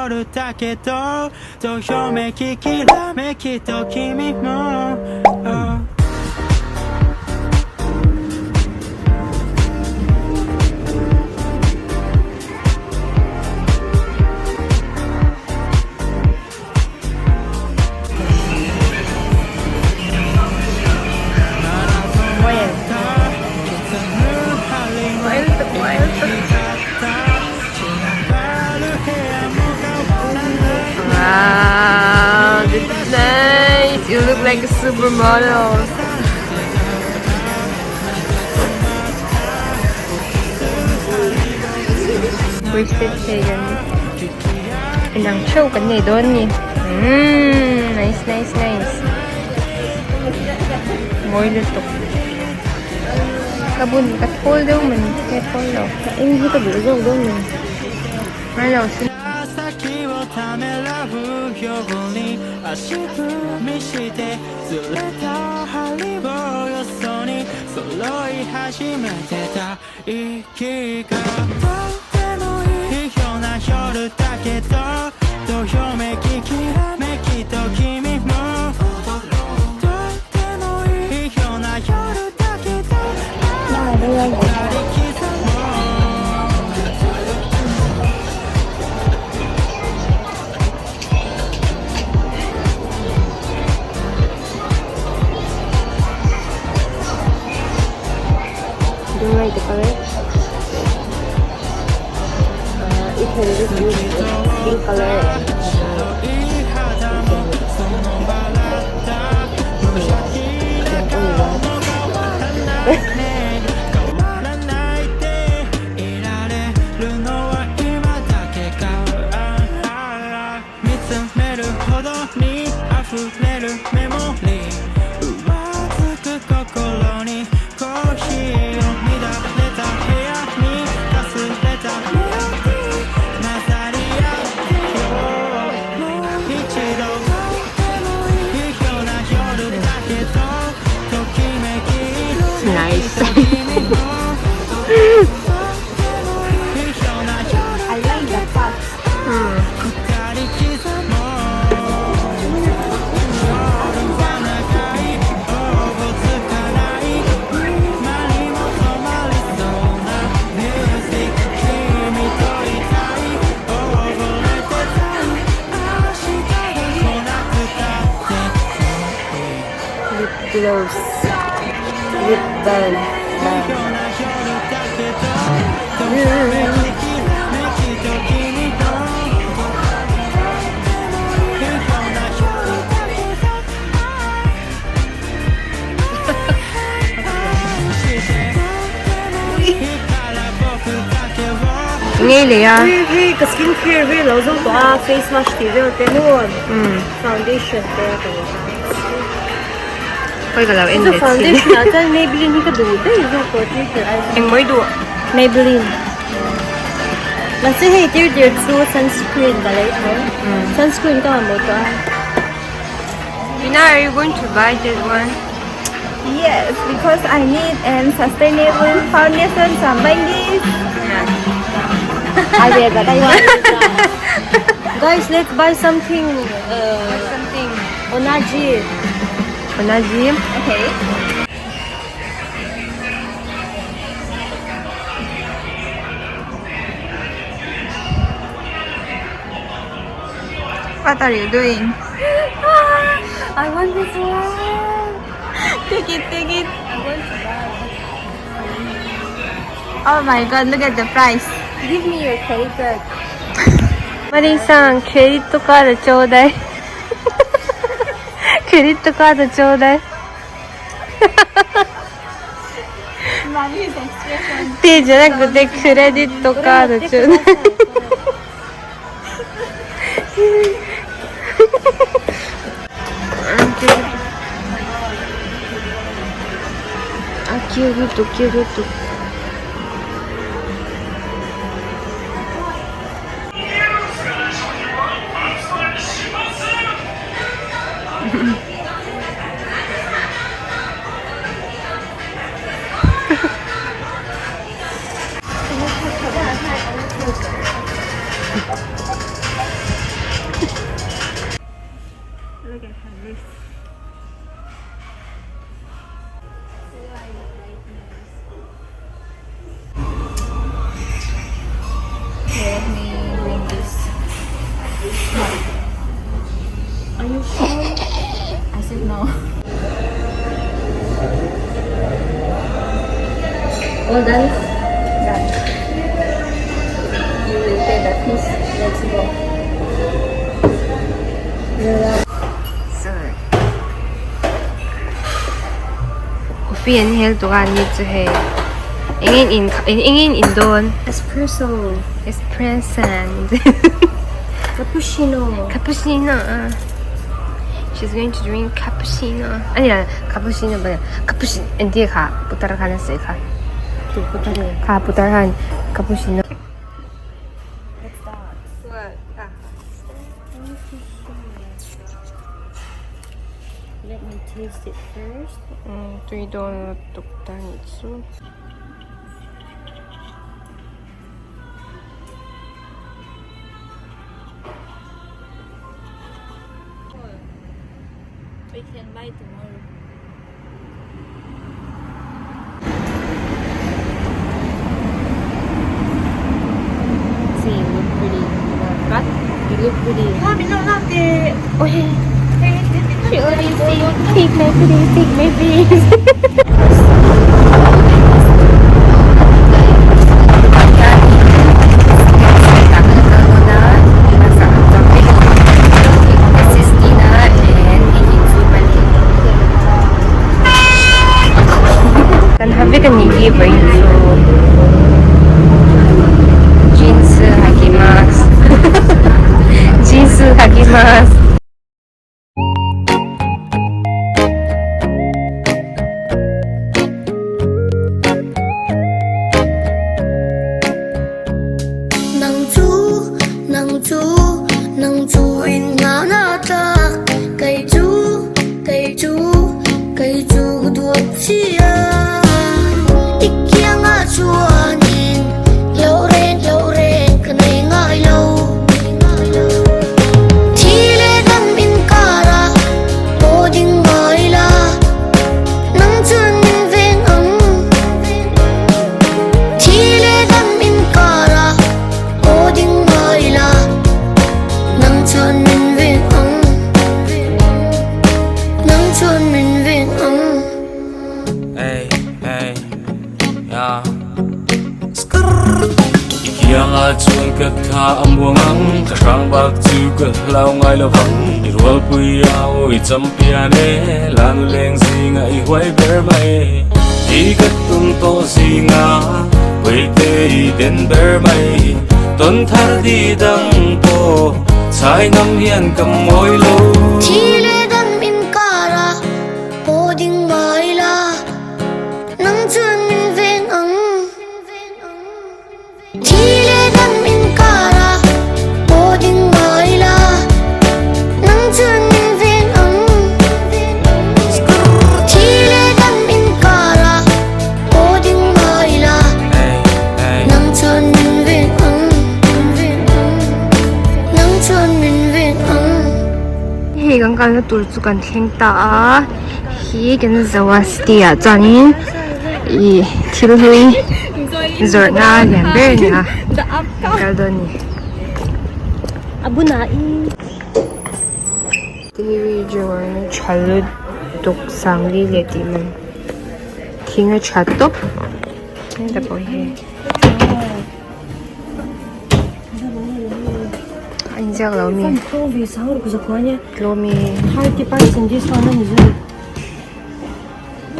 夜だけどどよめききらめきと君も、oh Wow, this is nice. You look like a supermodel. Wasted chicken. Inang show kan nei dawn ni. Mm, nice, nice, nice. Mawi lutuk. Ka bun ka thawl deuh man nge thawl lo. Eng hi ka duh zawk dawn ni. Mai lo sin. 先をためらうように足踏みしてずれた針をよそに揃い始めてた息がとてもいいような夜だけどどよめききらめきと君もとてもいいような夜だけど二人刻も Do you like the color? You can just use pink color. 白い肌もその笑った無邪気な顔も変わらないね変わらないでいられるのは今だけか見つめるほどに溢れるメモリー上ずく心にコーヒーを乱れた部屋にかすれたメロディー混ざり合ってよもう一度とてもいいような夜だけどときめき色めきと君もとてもいいような夜 I like the cups. 二人刻もう夜は長いおぼつかない今にも止まりそうなミュージック君といたい溺れてたい明日が来なくたってもういい Lip gloss. Lip balm. Balm. ような夜だけどとめききらめきと君といいような夜だけど愛してとてもいいから僕だけを Ngei leh a. Hei hei ka skincare vel lo zawng tawh a face wash tih vel te foundation te ka lo Koi ka lo en chu leh chin. foundation ah chuan Maybelline hi ka duh daih zawk tawh tir tir ai chuan Eng mai duh. Maybelline mahse hei tir tir chu sunscreen ka lei tho sunscreen ka mamawh tawh a. Rina, are you going to buy that one? Yes, because I need an sustainable foundation, so I'm buying this. I will, but I want Guys, let's buy something. Something. Onaji. Onaji? Okay. What are you doing? I want this one. Take it, take it. I want to buy. Oh my god, look at the price. Give me your credit card. マリンさん、クレジットカードちょうだい。クレジットカードちょうだい。 Mommy's expression. 手じゃなくてクレジットカードちょうだい。A cute lutuk, cute lutuk. All done? Done. You will pay the fees. Let's go. Sir. Coffee an hel tur a ni chu hei. Engin in engin in dawn? Espresso. Espresso. Cappuccino. Cappuccino. She's going to drink cappuccino. Ani cappuccino ba cappuccino entir kha putar khan a sawi kha. Tu putar e. Kha putar khan cappuccino. Let's start. What? Ah. Let me taste it first. Tui dawn lutuk ta nih chu. We can buy tomorrow. See, you look pretty. But you look pretty. She always say, take my face, take my face. Kan ha vek a nih hi vawiin chu jeans hakimas jeans hakimas. Nang chu nang chu nang chu in nga na tak kei chu kei chu kei chu duat chia i kianga chuanin lo reng lo reng ka nei ngai lo thi le dam in kara pawh ding ngai la nang chuan min veng ang thi le dam in kara pawh ding ngai la nang chuan min veng ang nang chuan min veng ang. Hey, hey, yeah. I kianga chuan ka tha a muang ang ka hrang bak chu ka hlau ngai lo vang i rualpui a aw i champion e lan leng zinga i huai ber mai i ka tum tawh zinga puite i den ber mai tawn thar di dang pawh chhai ngam hian ka mawi lo. Thi le dam in kara pawh ding ngai la nang chuan min veng ang. Thi le dam in kara pawh ding ngai la nang chuan min veng ang. Thi le dam in kara pawh ding ngai la Hey, hey. nang chuan min veng ang. Nang chuan min veng ang. Hei kan kalna tur chu kan thleng ta a, hi kan zo a city ah chuanin ih thil hlui zawrhna lian ber a ni a kan kal dawn a ni. A bunah i. Dairy Joan tha lutuk sangli leh tih man thing a tha tawp heta pawh hi hei a inziak lo mi tlawm e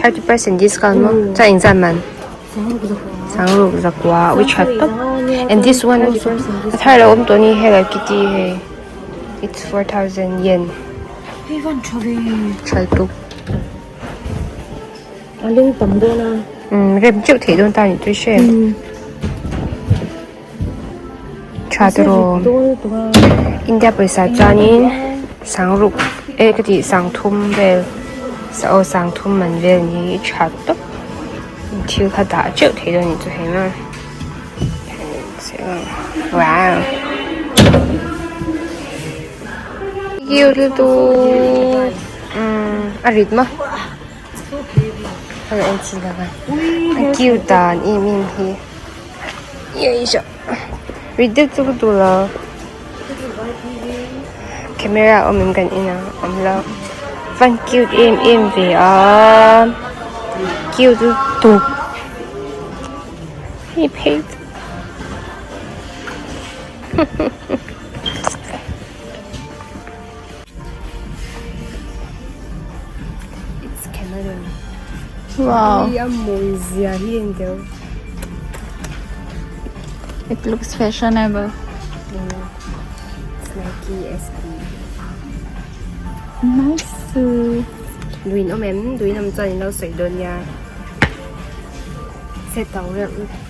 30% discount maw chuan engzat man sangruk zakua ui tha tawp and this one also a thar lo awm tawh a ni hello kitty hei it's 4000 yen tha lutuk A leng tam dawn a. Umm rem teuh theih dawn ta a nih chu hre tha tawh India pawisa chuanin sangruk eh ka tih sangthum vel aw sangthum man vel ni hi tha tawp thil kha dah teuh theih dawn a nih chu hei maw wow cute lutuk umm a rit maw. A en chin ang a a cute dan em em hi rit deuh chu ka duh lo camera a awm em kan en ang awm lo van cute em em ve a cute lutuk. Hei phei chu It's Canada. Wow. Hi a mawi zia hi en deuh. It looks fashionable. It's Nike SB. Nice. Duin awm em? Duin awm chuan in lo sawi dawn nia. Se tau reuh lutuk.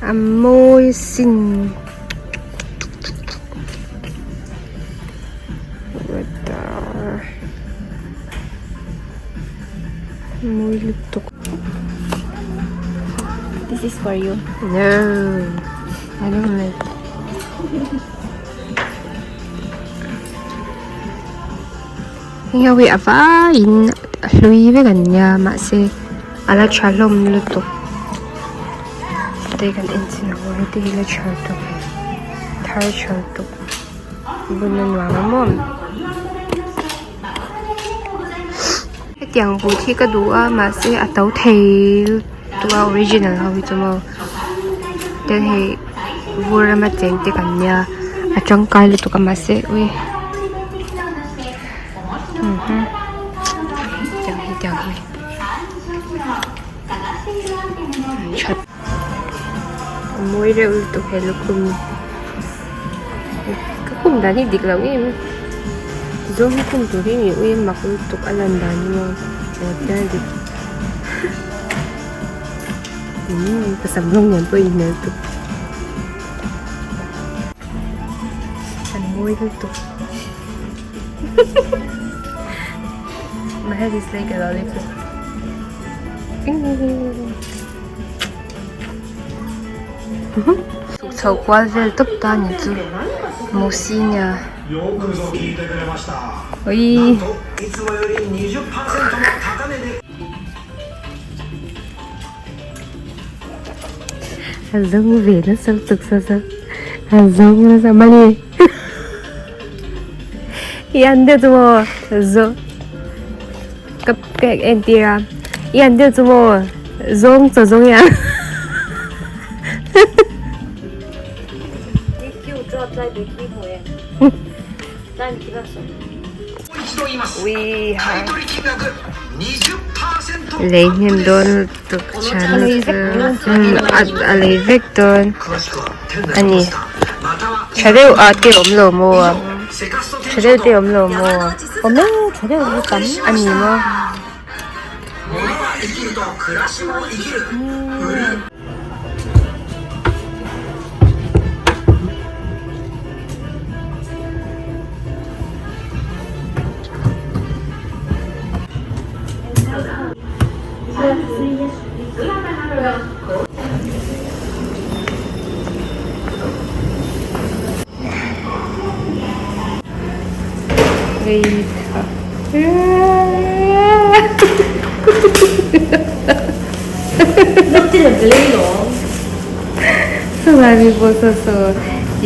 A mawi sin. Mawi lutuk. This is for you. No, I don't like. Heng ho hi a vaiin a hlui vek an nia mahse a la tha hlawm lutuk te kan en chin ang aw heti hi la tha lutuk thar tha lutuk bun a nuam a maw hetiang boot hi ka duh a mahse a to thei lutuk a original ho hi chu maw ten hei vur rama cheng te kan nia a tangkai lutuk a mahse ui tiang hi tiang hi that a mawi reuh lutuk he lukhum ka khum dan hi dik lo em zawng hi khum tur hi mi ui mak lutuk a lan dan hi maw aw tiang a dik. Umm ka sam rawng nen pawh a inhmel tuk an mawi lutuk my head is like a lollipop chho kual vel tawp ta ni chu mosi nia ui. A zawng ve nasa lutuk sa sa a zawng nasa mali i an deuh chu maw zawng ka ka en tir a i an deuh chu maw zawng chaw zawng hian Lei hnem dawn lutuk chhana chu a lei vek dawn a ni tha deuh ah te awm lo maw a tha deuh te awm lo maw a awm e tha deuh hi tam a ni maw. Chulai mi pawh saw saw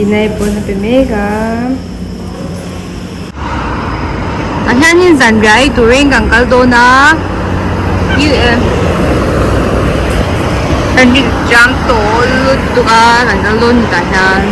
inai pawn a pe mek a. Tah hianin zanriah ei turin kan kal dawn a kan ri chang tawh lutuk a kan kal dawn ni tah hian.